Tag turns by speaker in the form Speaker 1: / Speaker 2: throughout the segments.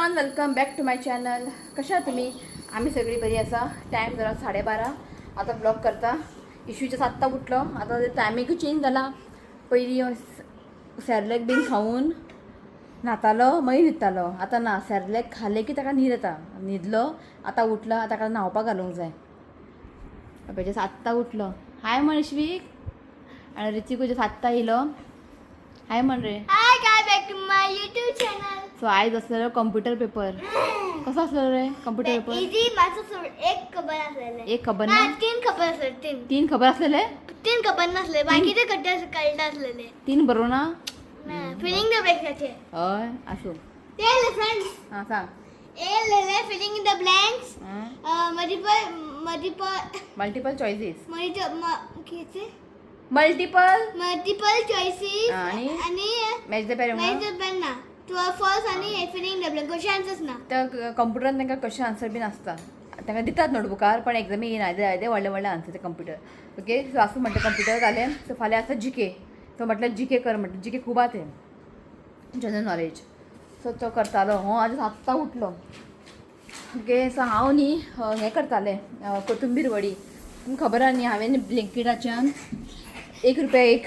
Speaker 1: Everyone, welcome back to my channel. कशा आहात तुम्ही? आम्ही सगळी बरी आसा. टायम जाला 12:30. आतां ब्लॉग करता. इशूच्या आत्तां उठलो. आतां टायमींगूय चेंज जाला. पयलीं सॅरलॅक बीन खावन न्हातालो, मागीर न्हिदतालो. आतां ना, सॅरलॅक खालें की ताका न्हीद येता. न्हिदलो, आतां उठलो. आतां ताका न्हांवपाक घालूंक जाय. पळय, आत्तां उठलो. हाय म्हण इश्वीक. आनी ऋतिकूय आत्तां येयलो. हाय म्हण रे.
Speaker 2: Hi guys, back to my YouTube channel.
Speaker 1: So आयज आसलेलो कंप्युटर पेपर. कसो आसलेलो रे कंप्युटर पेपर?
Speaker 2: इजी. माझं सोड, एक खबर असलेले.
Speaker 1: एक खबर ना?
Speaker 2: तीन खबर असले, तीन.
Speaker 1: तीन खबर आसलेले.
Speaker 2: तीन खबर नसले, बाकीचे कट्टे कळटा असलेले.
Speaker 1: तीन बरोबर ना?
Speaker 2: फिलिंग the ब्लँक्साचे.
Speaker 1: हय, आसूं.
Speaker 2: ते फ्रेंड्स.
Speaker 1: हां, सांग.
Speaker 2: ए लिहिले filling in the blanks, multiple multiple
Speaker 1: multiple choices.
Speaker 2: Multiple किती?
Speaker 1: मल्टिपल.
Speaker 2: Multiple choices.
Speaker 1: आणि?
Speaker 2: आणि
Speaker 1: match the pair.
Speaker 2: Match the pen ना, ट्रू फॉल्स आणि filling the blank, question answers ना.
Speaker 1: त्या कंप्युटरान तांकां क्वेश्चन आन्सर बीन आसता. तांकां दितात नोटबुकार, पण एग्जामी येयना. येदे येदे व्हडले व्हडले आन्सर ते कंप्युटर. ओके, सो आसूं म्हणटा, कंप्युटर जालें. सो फाल्यां आसा जीके. सो म्हटल्यार जीके कर म्हटलें. जीके खूब आहा तें, जनरल नॉलेज. सो तो करतालो. हो आज आत्तां उठलो. ओके, सो हांव न्ही हें करतालें, कोथुंबीर वडी. तुमकां खबर आहा न्ही, हांवें ब्लिंकिटाच्यान 1 रुपया एक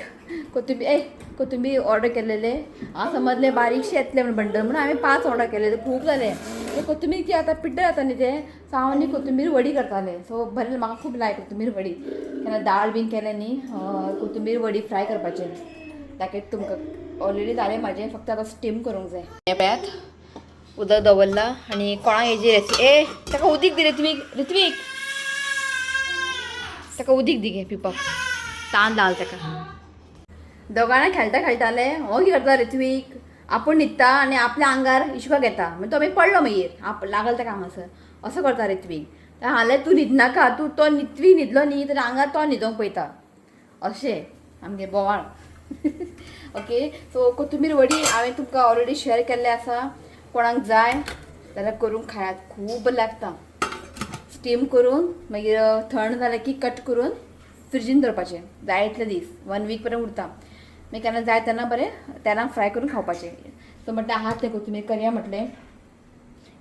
Speaker 1: कोथुंबीर, ए कोथुंबीर ऑर्डर केलेले. हांव समजलें बारीकशें येतलें म्हण बंडल, म्हणून हांवें पांच ऑर्डर केले. खूब जालें. ते कोथुंबीर की आतां पिड्ड्यार जाता न्ही तें. सो हांव न्ही कोथुंबीर वडी करतालें. सो बरें, म्हाका खूब लायक कोथुंबीर वडी. केन्ना दाळ बीन केलें न्ही, कोथुंबीर वडी फ्राय करपाचें. दाखयता तुमकां. ऑलरेडी जालें म्हाजें, फक्त आतां स्टीम करूंक जाय. हें पळयात, उदक दवरलां. आनी कोणाक हेजी रेसिपी? ए, ताका उदीक दी. ऋत्वीक, ऋत्वीक, ताका उदीक दी गे पिवपाक. तान लागल ताका. दोगांय खेळटा खेळटाले. हो कितें करता ऋत्वीक, आपूण न्हिदता आनी आपल्या आंगार इशुका घेता. मागीर तो मागीर पडलो, मागीर आप लागल ताका हांगासर. असो करता ऋत्वीक. हांवें तूं न्हिदनाका तूं. तो ऋत्वीक न्हिदलो न्ही तर आंगार तो न्हिदोंक पळयता. अशें आमगे बोवाळ. ओके, सो कोथुंबीर वडी हांवें तुमकां ऑलरेडी शेअर केल्लें आसा. कोणाक जाय जाल्यार करून खायात, खूब बरें लागता. स्टीम करून मागीर थंड जालें की कट करून फ्रिजीन दवरपाचें जाय इतले दीस. वन वीक पर्यंत उरता. मागीर केन्ना जाय तेन्ना बरें तेलान फ्राय करून खावपाचें. सो म्हटलें आहा तें कोथुंबीर करया म्हटलें.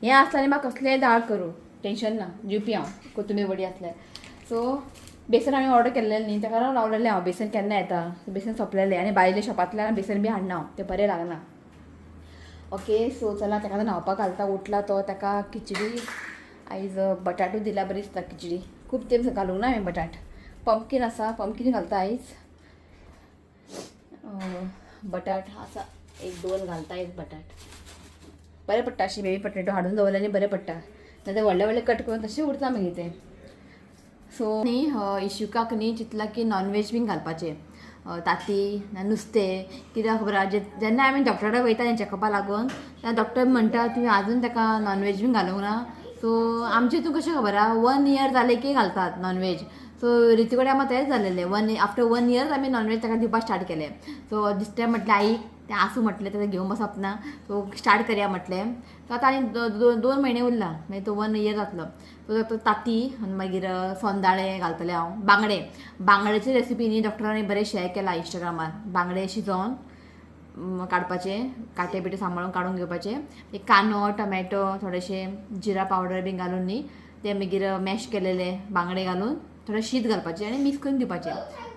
Speaker 1: हें आसलें आनी म्हाका कसलेंय दाळ करूं, टेंशन ना, जेवपी हांव कोथुंबीर वडी आसल्यार. सो बेसन हांवें ऑर्डर केल्लें न्ही, ताका लागून रावलेलें हांव बेसन केन्ना येता. बेसन सोंपलेलें आनी भायले शॉपांतल्यान बेसन बी हाडना हांव, तें बरें लागना. ओके, सो चला, ताका आतां न्हांवपाक घालता. उठला तो. ताका खिचडी आयज बटाटो दिल्या. बरी दिसता खिचडी. खूब तेंप घालूंक ना हांवें बटाट. पंपकीन आसा, पंपकीन घालता आयज. बटाट आसा एक दोन, घालता आयज बटाट. बरें पडटा अशें. बेबी पटेटो हाडून दवरले आनी बरें पडटा, नाजाल्यार व्हडले व्हडले कट करून तशें उरता मागीर तें. सो न्ही इशुकाक न्ही चिंतलां की नॉनवेज बीन घालपाचें, तांती ना नुस्तें. कित्याक खबर आहा, जेन्ना आमी डॉक्टरा कडेन वयता न्ही चॅकअपा लागून, तेन्ना डॉक्टर म्हणटा, तुमी आजून ताका नॉनवेज बीन घालूंक ना. सो आमचे हितून कशें खबर आहा, वन इयर जालें की घालतात नॉनवेज. सो रिती कडेन आमकां तेंच जालेलें. वन आफ्टर वन इयर आमी नॉनवेज ताका दिवपाक स्टार्ट केलें. सो दीस टायम म्हटलें आई तें आसूं म्हटलें, तें घेवन बसप ना. सो स्टार्ट करया म्हटलें. सो आतां आनी 2 म्हयने उरला, मागीर तो वन इयर जातलो. सो तो ताती आनी मागीर सोंदाळे घालतलें हांव. बांगडे, बांगड्याची रेसिपी न्ही डॉक्टरांनी बरें शेअर केला इंस्टाग्रामार. बांगडे शिजोवन काडपाचे, कांटे बिटे सांबाळून काडून घेवपाचे. एक कांदो, टमॅटो, थोडेशे जिरा पावडर बीन घालून न्ही ते मागीर मॅश केलेले बांगडे घालून थोडें शीत घालपाचें आनी मिक्स करून दिवपाचें.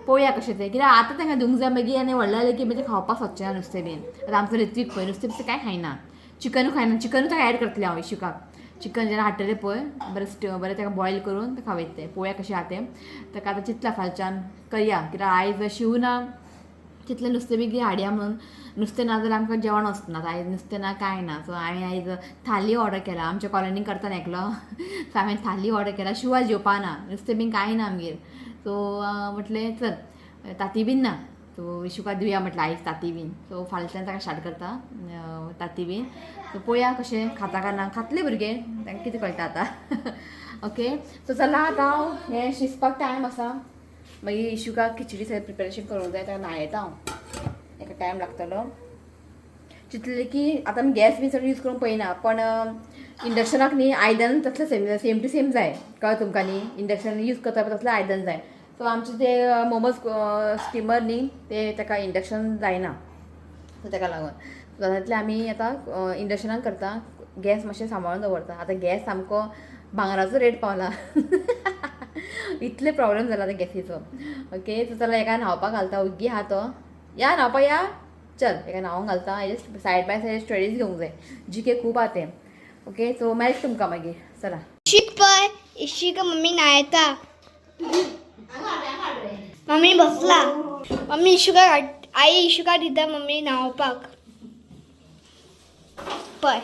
Speaker 1: पळोवया कशें तें. कित्याक आतां तांकां दिवंक जाय, मागीर आनी व्हडलें जालें की मागीर ते खावपाक सोदचें ना नुस्तें बीन. आतां आमचो ऋत्वीक पळय, नुस्तें बिस्तें कांय खायना, चिकनूय खायना. चिकनूय ताका एड करतलें हांव इशुकाक. चिकन जेन्ना हाडटलें पळय, बरें बरें ताका बॉयल करून तें खावयतलें. पळोवया कशें आहा तें. ताका आतां चिंतलां फालच्यान करया, कित्याक आयज शिव ना. चिंतलें नुस्तें बी कितें हाडया म्हणून. नुस्तें ना जाल्यार आमकां जेवण वचना. आयज नुस्तें ना, कांय ना. सो हांवें आयज थाली ऑर्डर केला. आमच्या कॉलनीन करता न्ही एकलो. सो हांवें थाली ऑर्डर केला. शिवाय जेवपा ना, नुस्तें बीन कांय ना आमगेर. सो म्हटलें चल, तांती बीन ना, सो इशुका दिवया म्हटलें आयज तांती बीन. सो फाल्यांच्यान ताका स्टार्ट करता तांती बीन. सो पळोवया कशें खाता काय ना. खातले भुरगे, तांकां कितें कळटा आतां. ओके, सो चला, आतां हांव हें शिजपाक टायम आसा. मागीर इशुका खिचडी सगळें प्रिपरेशन करूंक जाय. ताका न्हायता हांव, ताका टायम लागतलो. चिंतलें की आतां आमी गॅस बी चड यूज करूंक पळयना, पण इंडक्शनाक न्ही आयदन तसलें सेम सेम टू सेम जाय. कळ्ळें तुमकां न्ही? इंडक्शन यूज करता पळय तसलें आयदन जाय. सो आमचें ते मोमोज स्टिमर न्ही, ते ताका इंडक्शन जायना. सो ताका लागून जातलें आमी आतां इंडक्शनान करता. गॅस मातशें सांबाळून दवरता. आतां गॅस सामको भांगराचो रेट पावला, इतले प्रॉब्लेम जाला आतां गॅसीचो. ओके, सो चला एका न्हांवपाक घालता. ओग्गी आहा तो, या न्हांवपाक या, चल एका न्हांवंक घालता. हेजे सायड बाय सायड स्टडीज घेवंक जाय, जीके खूब आहा तें. ओके, सो मेळटा तुमकां मागीर, चला.
Speaker 2: इशिक पळय, इशिक मम्मी न्हायता. मम्मी बसला. मम्मी इशुका, आई इशुका दिता मम्मी न्हावपाक. पळय,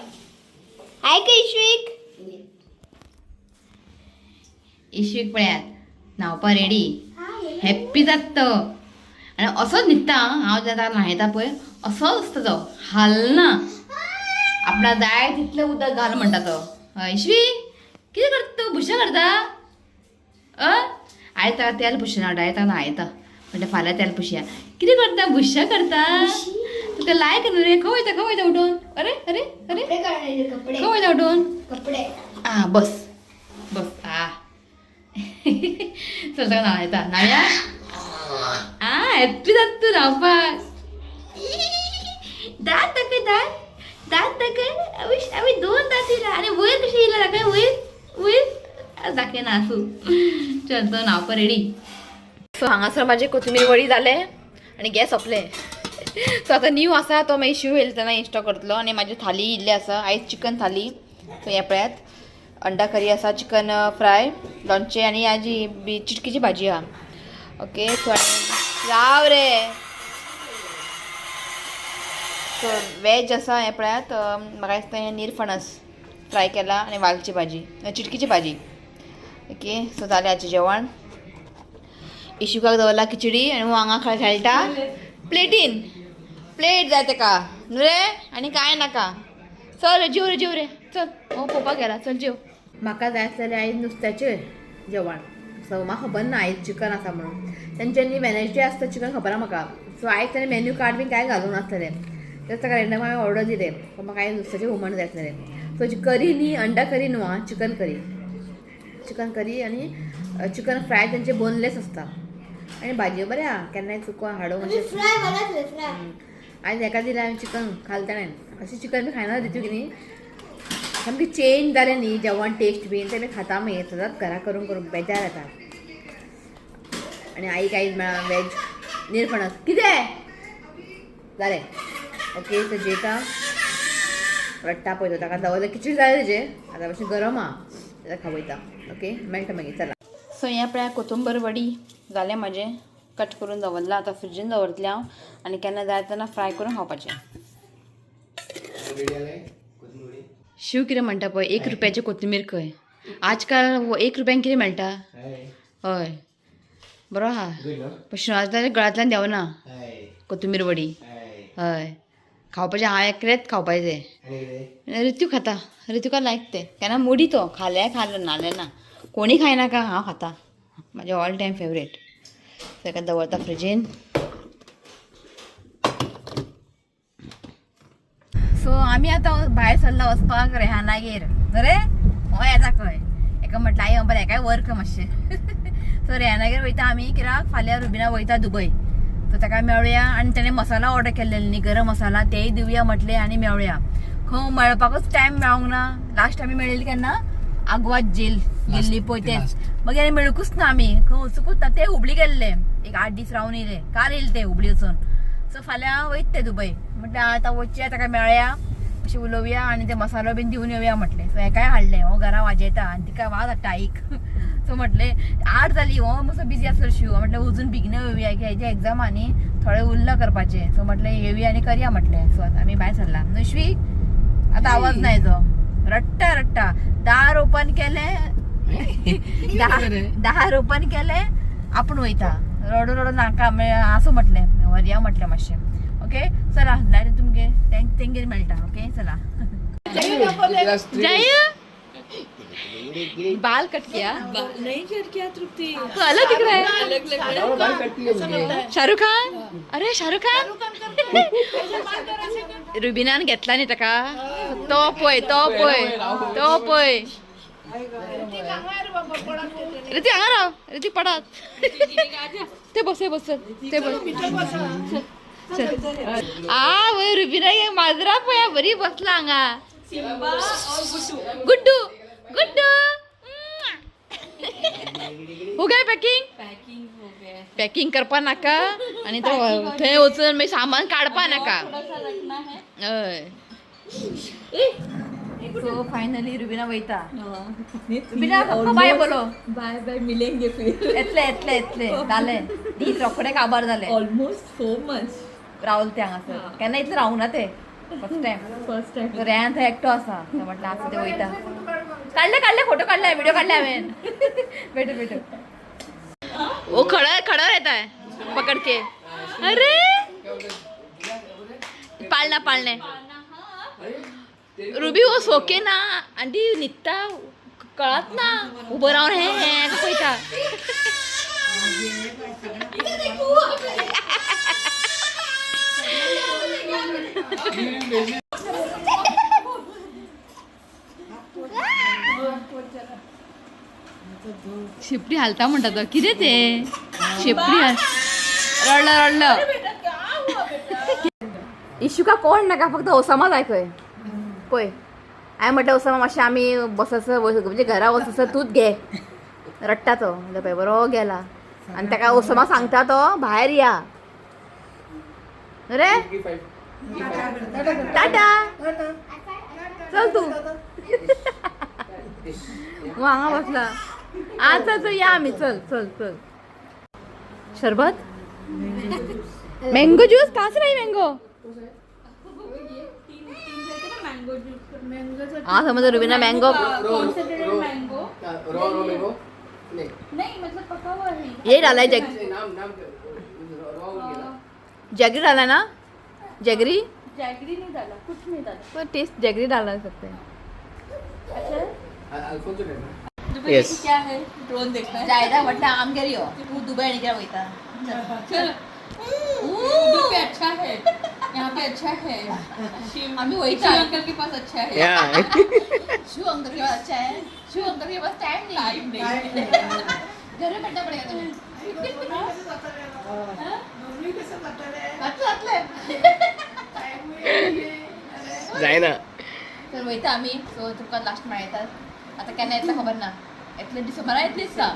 Speaker 2: आयक इश्वीक.
Speaker 1: इश्वीक पळयात न्हांवपा रेडी, हॅप्पी जाता तो. आनी असोच न्हिदता. हांव जेन्ना ताका न्हायता पळय असोच आसता तो, हालना. आपणा जाय तितलें उदक घाल म्हणटा तो. हय इश्वी, कितें करता तूं? भुशें करता? आयज ताका तेल पुशना, डायरेक्ट ताका न्हायता म्हणटा फाल्यां तेल पुशया. कितें करता? भुशें करता? तुका लायक न्हू रे. खंय वयता, खंय वयता उठून? अरे अरे अरे,
Speaker 2: कपडे काडले, कपडे.
Speaker 1: खंय वयता उठून?
Speaker 2: कपडे.
Speaker 1: आ बस बस. आ चल ताका न्हायता, न्हाया. आ हॅप्पी जाता तूं न्हांवपाक. दांत दाखय, दांत दांत दाखय. आवी आवी दोन दांत येयला. आनी वयर कशें येयला दाखय, वयर वयर दाखयना. आसूं, चल तो न्हांवपाक रेडी. सो हांगासर म्हाजें कोथमीर वडी जालें आनी गॅस सोंपलें. सो आतां न्यू आसा तो मागीर शिव येयलो तेन्ना इन्स्टॉल करतलो. आनी म्हाजी थाली इल्ली आसा, आयज चिकन थाली. सो हें पळयात, अंडा करी आसा, चिकन फ्राय, लोणचें आनी हाजी बी चिटकीची भाजी आहा. ओके, सो आनी राव रे. सो वेज आसा हें पळयात. म्हाका दिसता हें निरफणस फ्राय केला आनी वालची भाजी, चिटकीची भाजी. ओके, सो जालें आजचें जेवण. इशुकाक दवरला खिचडी आनी हांगा खेळटा प्लेटीन. प्लेट जाय तेका न्हू रे, आनी कांय नाका. चल रे, जेव रे, जेव रे, चल. हो पळोवपाक गेला, चल जेव. म्हाका जाय आसलेलें आयज नुस्त्याचें जेवण. सो म्हाका खबर ना आयज चिकन आसा म्हणून. तेंच्यांनी वेनसडे आसता चिकन, खबर आहा म्हाका. सो आयज ताणें मेन्यू कार्ड बीन कांय घालूंक नासलेलें, तेच ताका रॅन्डम हांवें ऑर्डर दिलें. पूण म्हाका आयज नुस्त्याचें हुमण जाय आसलेलें. सो करी न्ही, अंडा करी न्हू आं, चिकन करी. चिकन करी आनी चिकन फ्राय तेंचे बोनलेस आसता आनी भाजी बरें आहा. केन्नाय चुकोन हाडूं मातशें.
Speaker 2: फ्राय बरें, फ्राय.
Speaker 1: आयज एका दिला हांवें चिकन खालें ताणें. अशें चिकन बी खायना रितू की न्ही, सामकें चेंज जालें न्ही जेवण टेस्ट बीन. तें खाता मागीर सदांच घरा करून करून बेजार येता. आनी आईक आयज मेळ्ळा वेज निरफणस. कितें जालें? ओके, तर जेता, रडटा पळय तो. ताका दवरलें, खिचडी जालें तेजें, आतां मातशें गरम आहा, ताका खावयता. ओके, मेळटा मागीर, चला. सो हें पळय कोथंबर वडी जालें म्हाजें, कट करून दवरलां. आतां फ्रिजीन दवरतलें हांव आनी केन्ना जाय तेन्ना फ्राय करून खावपाचें. शिव कितें म्हणटा पळय, 1 रुपयाची कोथमीर खंय आजकाल, 1 रुपयांक कितें मेळटा? हय बरो आहा, पूण शिवराज गळ्यांतल्यान देंवना कोथमीर वडी. हय खावपाचें हांव एकलेंच खावपाचें. रितू खाता, रितुका लायक तें. केन्ना मुडी तो खाल्यार खालो, नाल्यार ना. कोणी खायनाका, हांव खाता, म्हाजें ऑल टायम फेवरेट. ताका दवरता फ्रिजीन. सो आमी आतां भायर सरला वचपाक रेहानागेर. रे हो येता खंय, एका म्हटलें आई बरें एकाय वर्क मातशें. सो रेहानागेर वयता आमी, कित्याक फाल्यां रुबिना वयता दुबय. सो ताका मेळुया आनी तेणें मसाला ऑर्डर केल्ले न्ही, गरम मसाला, तेय दिवया म्हटलें आनी मेळुया. खंय मेळपाकूच टायम मेळोंक ना. लास्ट आमी मेळिल्ली केन्ना, आगवाद जेल गेल्ली पळय तेच, मागीर आनी मेळुकूच ना आमी, खंय वचुकूच ना. ते हुबळी गेल्ले, एक 8 दीस रावन येयले, काल येयले ते हुबळी वचून. सो फाल्यां वयता ते दुबय, म्हटलें आतां वचया ताका मेळया, अशें उलोवया आनी ते मसालो बीन दिवन येवया म्हटलें. सो हेकाय हाडलें, हो घरा वाजयता आनी तिका वाज हाडटा आईक. सो म्हटलें 8 जाली, हो मातसो बिजी आसलो शिव, म्हटलें अजून बेगीन येवया, की हेजे एग्जाम आनी थोडें उरलां करपाचें. सो म्हटलें येवया आनी करया म्हटलें. सो आतां आमी भायर सरला. नुश्वी आतां आवाज ना येचो, रडटा रडटा. दार ओपन केलें, दार ओपन केलें, आपूण वयता रडून रडून. नाका आसूं म्हटलें, व्हरया म्हटलें मातशें. ओके चला, डायरेक्ट तुमगे तेंगेर मेळटा. ओके चला. जय बाल कट किया?
Speaker 3: नहीं कट किया तृप्ति,
Speaker 1: तो अलग दिख रहा है,
Speaker 3: अलग लग रहा है.
Speaker 1: शाहरुख खान. अरे शाहरुख खान रुबिनान घेतला न्ही ताका, तो पळय, तो पळय, तो पळय. ऋतिक हांगा राव, ऋतिक पडात. ते बस, बस, ते बस. आ वय रुबिना माजरा पळय बरी बसला हांगा.
Speaker 3: सिम्बा और गुड्डू।
Speaker 1: गुड्डू गुड्डू, हो गया पॅकिंग?
Speaker 3: पैकिंग हो गया।
Speaker 1: पॅकिंग करपा नाका आणि तो थंय वचून मागीर सामान काडपा नाका।
Speaker 3: थोड़ा सा रखना है।
Speaker 1: हय, सो फायनली रुबिना वयता। रुबिना, फक्त बाय बोलो।
Speaker 3: बाय बाय, मिलेंगे फिर।
Speaker 1: येतले येतले येतले, जालें, दीस रोखडे काबार जाले।
Speaker 3: Almost 4 months.
Speaker 1: रावल ते हांगासर केन्ना इतलें रावना ते, first time.
Speaker 3: First time.
Speaker 1: Ryan थंय एकटो आसा, थंय म्हटलें आसा ते वयता। काडले काडले फोटो काडले, व्हिडिओ काडले हांवें। बेटो बेटो, वो खड़ा खड़ा रहता है पकड़ के। अरे पाळणा पाळणे, रुबी वो सोके ना आंटी, न्हिदता कळत ना, उबो रावन हे हे पळयता। शेपडी हालता म्हणटा तो, कितें ते शेपडी रडलं रडलं। इशुका कोण नाका, फक्त ओसामा जाय खंय। पळय, हांवें म्हटलें ओसामा मातशें आमी बससर, म्हणजे घरा वचसर तूंच घे, रडटा तो। म्हणल्यार पळय बरो गेला आनी ताका ओसामा सांगता तो भायर या रे। टाटा, चल तू मग हांगा बसला। आ चल चल, या आमी, चल चल चल। शरबत, मैंगो ज्यूस कहाँ से लाई मैंगो? हाँ समझ, Rubina mango.
Speaker 3: Concentrated mango.
Speaker 4: Raw raw mango नहीं।
Speaker 3: नहीं, मतलब पका हुआ है।
Speaker 1: ये डाला है जैग
Speaker 4: नाम नाम रॉ हो गया।
Speaker 1: जैगरी डाला है ना, जैगरी?
Speaker 3: जैगरी नहीं डाला, कुछ नहीं डाला।
Speaker 1: पर टेस्ट जैगरी डाला सकते हैं।
Speaker 3: अच्छा है।
Speaker 4: अल्फोंसो।
Speaker 3: Dubai
Speaker 4: Yes.
Speaker 3: में क्या है, ड्रोन देखना है।
Speaker 1: जायदा म्हटलं आमगेर यो, तूं दुबय आनी कित्याक वयता?
Speaker 3: चलो, दुबई पे अच्छा है, यहाँ पे अच्छा है। शिव
Speaker 1: आम्ही वयता।
Speaker 3: शिव अंकल के पास अच्छा है।
Speaker 4: या।
Speaker 1: शिव अंकल के पास अच्छा है, शिव अंकल के पास टाइम नहीं।
Speaker 3: टाइम नहीं।
Speaker 1: घर में बैठना पड़ेगा तुम्हें। जातलें, जातलें।
Speaker 4: जायना।
Speaker 1: तर वयता आमी, सो तुमकां लास्ट मेळटात। आतां केन्ना येतलें खबर ना, येतले डिसेंबरान येतलीच ना।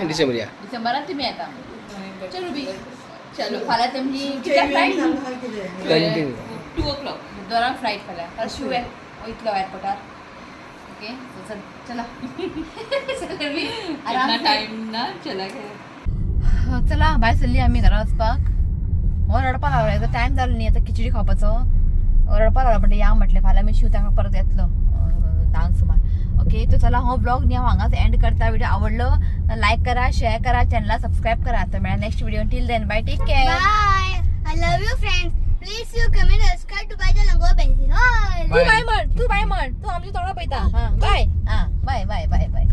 Speaker 4: डिसेंबर या।
Speaker 1: डिसेंबरान तुमी येता। चल रुबी, चलो। फाल्यां तेमची कितल्या फ्लायट?
Speaker 4: कंटिन्यू।
Speaker 3: 2 o'clock।
Speaker 1: दोनांक फ्लायट फाल्यां। फाल्यां शिव वयतलो एअरपोर्टार। ओके, सो चल, चला चल रुबी, आराम
Speaker 3: इतना
Speaker 1: से।
Speaker 3: टाइम ना चला गया।
Speaker 1: चला, भायर सरली आमी घरा वचपाक। हो रडपा लागलो, आतां टायम जालो न्ही आतां खिचडी खावपाचो, रडपा लागलो। म्हणटा या म्हटलें, फाल्यां आमी शिव तांकां परत येतलो 10 सुमार। ओके, तो चला, हो ब्लॉग न्ही हांव हांगाच एंड करता। व्हिडिओ आवडलो लायक करा, शेअर करा, चॅनला सबस्क्राईब करा। तर मेळा next video, till then bye, take care.
Speaker 2: Bye. I love you friends. Please you comment, subscribe to buy the lango benzin.
Speaker 1: तू बाय म्हण, तू बाय म्हण, तू आमच्या तोंडा पळयता। हां बाय, हां बाय बाय बाय बाय।